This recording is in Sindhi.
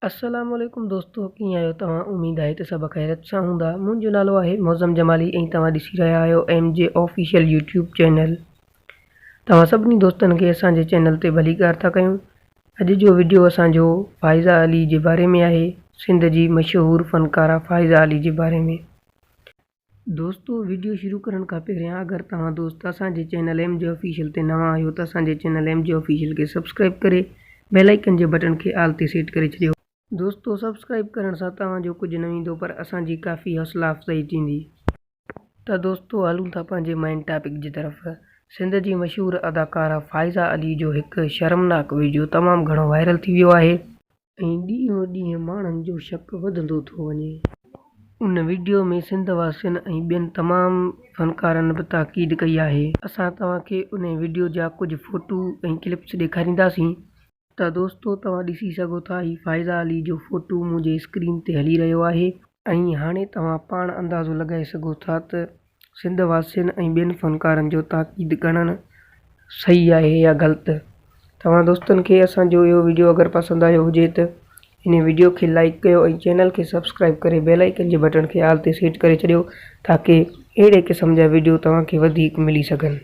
السلام عليڪم دوستو ڪيئن آهيو توهان اميد آهي ته سڀ خيريت سان هوندا منهنجو نالو آهي معظم جمالي ۽ توهان ڏسي رهيا آهيو M J official YouTube channel توهان سڀني دوستن کي اسان جي چينل تي ڀليڪار ٿا ڪيون اڄ جو وڊيو اسان جو فائزه علي جي باري ۾ آهي سنڌ جي مشهور فنڪاره فائزه علي جي باري ۾. دوستو وڊيو شروع ڪرڻ کان پهريان اگر توهان دوست اسان جي چينل ايم جي آفيشل تي نوان آهيو ته اسان جي چينل ايم جي آفيشل کي سبسڪرائيب ڪري بيل آئيڪن جي بٽڻ کي آل تي سيٽ ڪري ڇڏيو. دوستو سبسڪرائيب ڪرڻ سان توهان جو ڪجهه نه ويندو پر اسان جي ڪافي حوصلا افزائي ٿيندي. ته دوستو هلون ٿا پنهنجي مين ٽاپڪ جي طرف سنڌ جي مشهور اداڪاره فائزه علي جو هڪ شرمناڪ وڊيو تمام گهڻو وائرل ٿي ويو آهي. ۽ ڏينهون ڏينهن ماڻهن جو شڪ وڌندو ٿو وڃي. ان وڊيو ۾ سنڌ واسين ۽ ٻين تمام فنڪارن به تاڪيد ڪئي آهي. اسان توهان کي ان وڊيو جا ڪجهه فوٽو ۽ ڪلپس ڏيکارينداسين. ته دوستو توهان ڏسي سگهو ٿا هي فائزه علي جو فوٽو منهنجي اسڪرين تي هلي رهيو آهي. ۽ هاڻي توهان پاڻ اندازو لڳائي سگهو ٿا ته سنڌ واسين ۽ ٻين فنڪارن جو تاڪيد ڳڻڻ صحيح آهي يا غلط. توهان دوستن کي اسان جو اهو وڊيو اگر پسند آيو هجي ته هن وڊيو کي لائيڪ ڪيو ۽ چينل کي سبسڪرائيب ڪري بيل آئيڪن جي بٽڻ کي آل تي سيٽ ڪري ڇڏيو تاڪي اهڙي قسم جا وڊيو توهان کي وڌيڪ ملي سگهن.